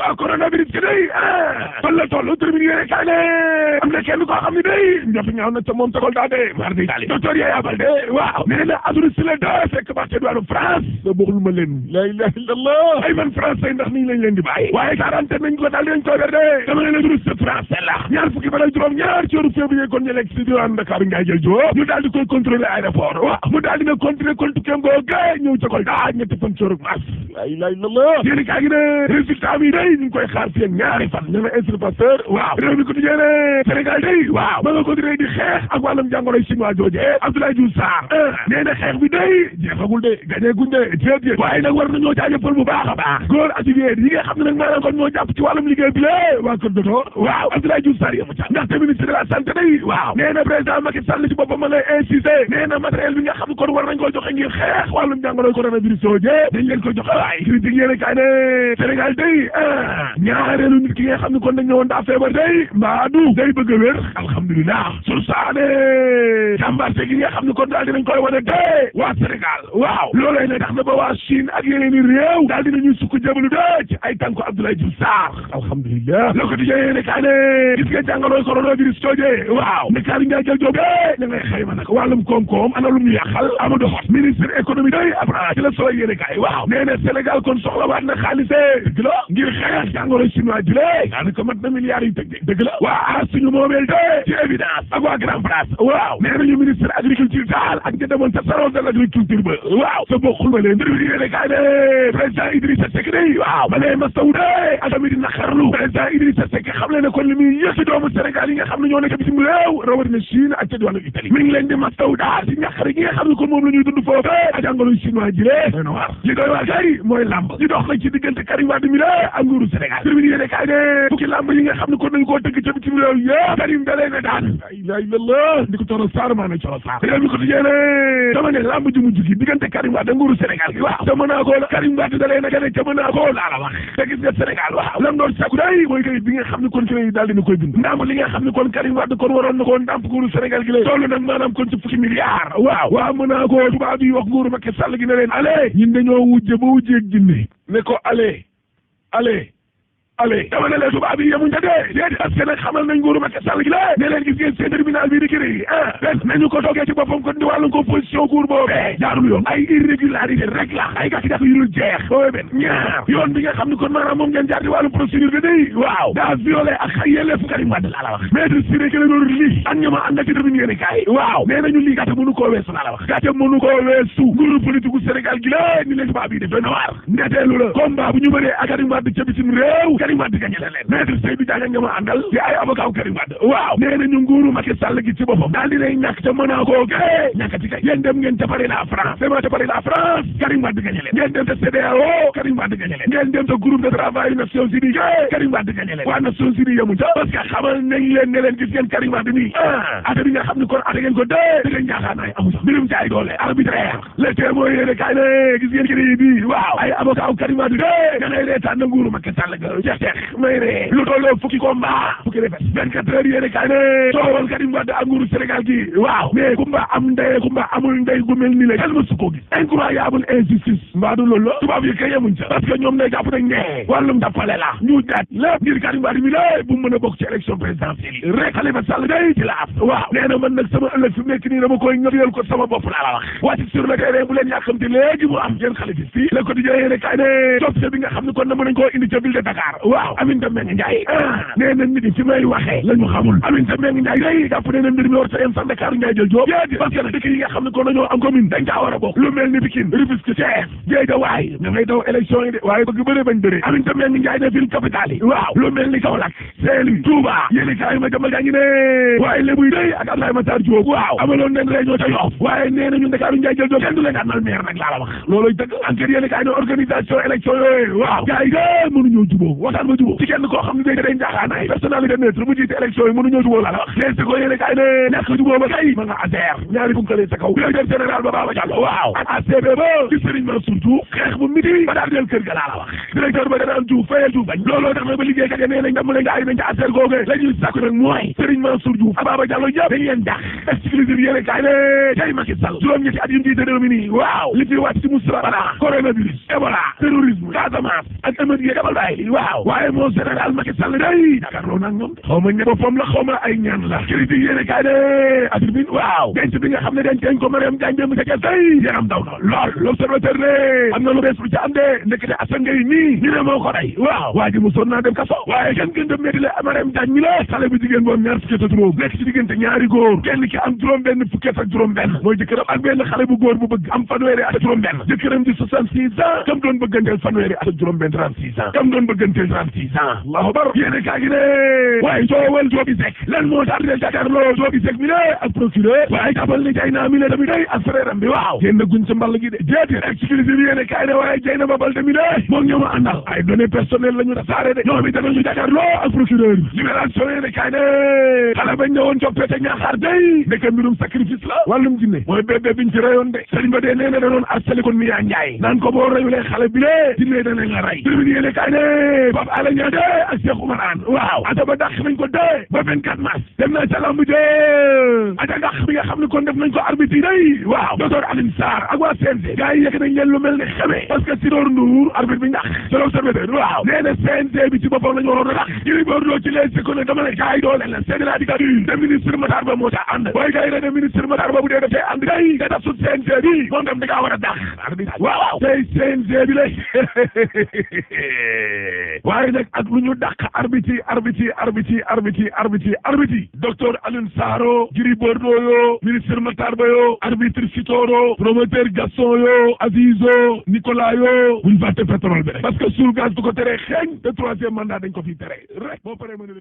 waaw coronavirus ki day fan la toll termine yéene kaay ne am na kenn koo xam ne day njot ñaaw na ca moom tagol daa de mar di daali docteur Yaya Baldé waaw nee na aduna si la da fekk baax ca diwaanu France da boxul ma leen la ilaha illallah ay man France ay ndax nii lañ leen di bàyyi waaye quarantaine nañ ko daal di nañ koy ber de dama ne la virus de France la ñaar fukki fan ak juróom ñaar ci weeru février kon ñu nekk si diwaanu Dakar ngay jël joo ñu daal di koy contrôler aéroport waaw mu daal dina continuer kon tukkeem googu ñëw ca Kolda ñetti fan ci weeru mars la ilaha illallah yéen kaa gi ne résultat mi day ñu ngi koy xaar fii ak ñaari fan ñu ne Institut Pasteur waaw réew mi ko tijjee ne Sénégal day waaw ma nga continuer di xeex ak wàllum jàngoroy chinois jooje Abdoulaye Diouf Sarr nee na xeex bi day jeexagul de gañee guñ de déedéet waaye nag war nañoo jaajëfal bu baax a baax góor ak jigéen yi nga xam ne nag maanaam kon ñoo jàpp ci wàllum liggéey bi lée waa Kër Docteur waaw Abdoulaye Diouf Sarr yemu ca ndaxte ministre de la santé day waaw nee na président Macky Sall ci boppam ma ngay insister nee na matériel bi nga xam ne kon war nañ koo joxe ngir xeex wàllum jàngoroy coronavirus jooje dañ leen ko joxe waay critique yéene kaay ne Sénégal day ñaareelu nit ki nga xam ne kon dañ ñëwoon daa feebar day mbaadu day bëgg a wér alhamdulilah sur saane jàmbaarte gi nga xam ne kon daal dinañ koy wane dee waa Sénégal waaw loolee ne tax na ba waa Chine ak yeneen i réew daal dinañuy sukk jëbalu dee ci ay tànku Abdoulaye Diouf Sarr alhamdulilah Le Quotidien yéene kaay ne gis nga jàngoroy coronavirus jooje waaw ne kaari ngaa jël jóge ña ngay xayma nag wàllum koom-koom ana lu ñu yàqal Amadou Hott ministre économie day après ci la solo yéene kaay waaw nee na Sénégal kon soxlawaat na xaalise dëgg la ngir xeex jàngoroy chinois ji lée daanaka mat na milliards yu teg dëgg la waa suñu moomeel de ci évidence ak waa Grand Place waaw nee nañu ministre agriculture daal ak ña demoon sa salon de l'agriculture ba waaw sa bokkul ma leen mbir mi yéene kaay ne président Idrissa Seck day waaw ma ne mastaw de ak tamit di naqarlu président Idrissa Seck xam le ne kon li muy yëkki doomu Sénégal yi nga xam ne ñoo nekk bitim réew rawatina Chine ak ca diwaanu Italie mi ngi leen di mastaw daal ci ñaqare gi nga xam ne kon moom la ñuy dund foofu ak jàngoro chinois ji lée doy na waar li doy waar kay mooy lamb li dox nag ci diggante Karim Wade mi la ak nguuru Sénégal mbir mi yéene kaay ne fukki lamb yi nga xam ne kon nañ koo tëgg ca bitim réew yëpp Karim da leen a daan la ilaha illallah ndi ko Coro Sarr maa ne Coro Sarr réew mi ko tijjee ne dama ne lamb ji mujj gi diggante Karim Wade nguuru Sénégal gi waaw ca mën naa koo la Karim Wade da leen a gane ca mën naa koo laa la wax te gis nga Sénégal waaw lam doon sàkku day mooy kayit bi nga xam ne kon ci lay daal dina koy bind ndam li nga xam ne kon Karim Wade kon waroon na koo ndàmp nguuru Sénégal gi lay toll nag maanaam kon ci fukki milliards waaw mën naa koo tubaab yi wax nguuru Macky Sall gi ne leen allez ñun dañoo wujje ba wujjeeg jinne ne ko allez dama ne leen tubaab yi yemuñ ca dee déedéet parce que nag xamal nañ nguuru Macky Sall gi la ne leen gis ngeen seen tribunal bii di kiri benn nañu ko toogee ci boppam kon di wàllu composition cour boobu jaarul yoon ay irrégularité rek la ay gàkki-gàkk yu dul jeex boobu benn ñaar yoon bi nga xam ne kon maanaam moom ngeen jaar di wàllu procédure bi day waaw daa violé ak yelleefu Karim Wade laa la wax maître Ciré Clédor Ly ak ñama ànd ak ci tribune yéene kaay waaw nee nañu lii gàtte mënu koo weesu laa la wax gàtte mënu koo weesu nguuru politique gu Sénégal gi la ni leen tubaab yi def doy na waar ndeteelu la combat bu ñu bëree ak Karim Wade ca bitim réew Karim Wade gañe leen maître Seydou Diagne nga ma àndal di ay avocat Karim Wade waaw nee nañu nguuru Macky Sall gi ci boppam daal dinay ñàkk ca Monaco gé ñàkkati kay yéen dem ngeen ca Paris la France dema ca Paris la France Karim Wade gañe leen ngeen dem ca CEDEAO Karim Wade gañe leen ngeen dem ca groupe de travail Nations Unies gé Karim Wade gañe leen waa Nations Unies yamu ca parce que xamal nañ leen ne leen gis ngeen Karim Wade mi ate bi nga xam ne kon ate ngeen ko dee da ngeen ñaaxaanaay amu sax mbirum jaay doole arbitraire le témoin yéene kaay ne gis ngeen kii bi waaw ay avocat Karim Wade dee da ngay reetaan na nguuru Macky Sall ga jeex may ree lu tolloo fukki combat fukki defet 24 heures yéene kaay ne coowal Karim Wade ak nguuru Sénégal gi waaw mais kumba am ndey kumba amul ndey gu mel ni la kenn mësu ko gis incroyable injustice mbaa du loolu la tubaab yi kay yemuñ ca parce que ñoom ne jàpp nañ ne wàllum jàppale la ñu daat lépp ngir Karim Wade mi la bu mën a bokk ci élection présidentielle yi rek Khalifa Sall day ci la am waaw nee na man nag sama ëllëg fi mu nekk nii dama koy ñëfiyal ko sama bopp laa la wax wàcc sur le terrain bu leen yàkkamte léegi mu am yéen xale gis fii Le Quotidien yéene kaay ne coppite bi nga xam ne kon na mën nañ koo indi ca ville de Dakar waaw Aminata Mbengue Ndiaye nee na nit ñi fi may waxee la ñu xamul Aminata Mbengue Ndiaye day jàpp ne na mbir mi war sa yem sax Dakar Ndiaye jël Diop déedéet parce que nag dëkk yi nga xam ne kon dañoo am commune dañ caa war a bokk lu mel ni Pikine Rufisque Thiès Guédiawaye ña ngay daw élection yi de waaye bëgg bëre bañ bëre Aminata Mbengue Ndiaye ne ville capitale yi waaw lu mel ni Kaolack Saint-Louis Touba yéeni kaay ma jambal jaa ngi ne waaye lébuy day ak Abdoulaye Matar Diop waaw amaloon nañ réunion ca Yoff waaye nee nañu Dakar Ndiaye jël Diop kenn du leen àndal maire nag laa la wax looloy dëgg enquête yéeni kaay ne organisation élection yooyu waaw gars yi de mënuñoo jubóo waxtaan ba jubóo ci kenn koo xam ne day day njaaxaanaay personnalité neutre mu jiite élection yi mënuñoo jubóo laa la wax les ko yéeni kaay ne nekk jubóo ba kay ma nga ASER ñaari bunkale sa kaw directeur général ba Baba Diallo waaw ak ACB ba ci Serigne Mansour Diouf xeex bu miti ba daal del kër ga laa la wax directeur ba dana am Diouf fayal Diouf bañ looloo tax na ba liggéeykat yi nee nañ ndam la nga ay nañ ci ASER googe la ñuy sàkku nag mooy Serigne Mansour Diouf ak Baba Diallo yëpp dañ leen dàq exclusive yéene kaay ne tey Macky Sall juróom-ñetti at yu jiite réew mi nii waaw li fi wàcc ci Moustapha Bala coronavirus Ebola terrorisme Casamance ak émeute yi dabal bàyyi waaw waaw waaye moo général Macky Sall day jàkkaarloo nag ñoom xaw ma ñe boppam la xaw ma ay ñaan la critique yéene kaay de atribune waaw denc bi nga xam ne denc ko Mariam Diagne mu ca day yaram daw na lool l'observateur ne am na lu bees lu ci am de ndekete Assane Gueye nii ñu ne moo ko rey waaw waa ji mu sonn naa dem kaso waaye kenn gën dem métti la Mariam Diagne mi la xale bu jigéen boobu ñaar fukki at ak juróom nekk ci diggante ñaari góor kenn ki am juróom benn fukki at ak juróom benn mooy jëkkëram ak benn xale bu góor bu bëgg am fanweeri at ak juróom benn jëkkëram di 66 ans kam doon bëgganteel fanweeri at ak juróom benn 36 ans kam doon bëgganteel 36 ans allahu akbar yéene kaa gi ne waaye coowal Joobi Seck lan moo tax de jàkkaarloo Joobi Seck mi ne ak procureur waaye jàppal ni jay naa mi ne tamit day ak frère am bi waaw génn guñ sa mball gi de déedéet exclusive yéene kaay ne waaye jay na ba bal tamit de moom ñoo ma àndal ay données personnelles la ñu tasaare de ñoom itam ñu jàkkaarloo ak procureur libération yéene kaay ne xale bañ ñëwoon coppite ñaaxaar day ndeke mbirum sacrifice la wàllum jinne mooy bébé biñ ci reyoon de sëriñ ba dee nee na da doon harcelé kon Miya Njaay naan ko boo reyulee xale bi de jinne danañ la rey tribune yéene kaay ne Pape Alé Niang de ak Cheikh Oumar Anne waaw ata ba dàq nañ ko de ba 24 mars dem na ca lamb je ata dàq bi nga xam ne kon def nañ ko arbitre day waaw docteur Alioune Sarr ak waa CNG gars yi yëg nañ leen lu mel ne xamee parce que Sidoor Ndour arbitre bi ndax c'est l'observateur waaw nee na CNG bi ci boppam la ñu waroon a dàq Gris Bordeaux ci les secondes dama ne gars yi doo leen la c'est de la dictature de ministre Matar Ba moo ca ànd booy gars yi ne ministre Matar Ba bu dee dafay ànd day da daf su CNG bi moom tam da ngaa war a dàq waaw tey CNG bi lay waaye nag ak lu ñu dàq arbitre docteur Alioune Sarr Gris Bordeaux yo ministre Matar Ba yo arbitre Sitoro promoteur Gaston yo Azizo Nicolas yo buñ fàtte pétrole bi rek parce que suul gaz du ko tere xeeñ te troisième mandat dañ ko fi tere rek boo paree mën a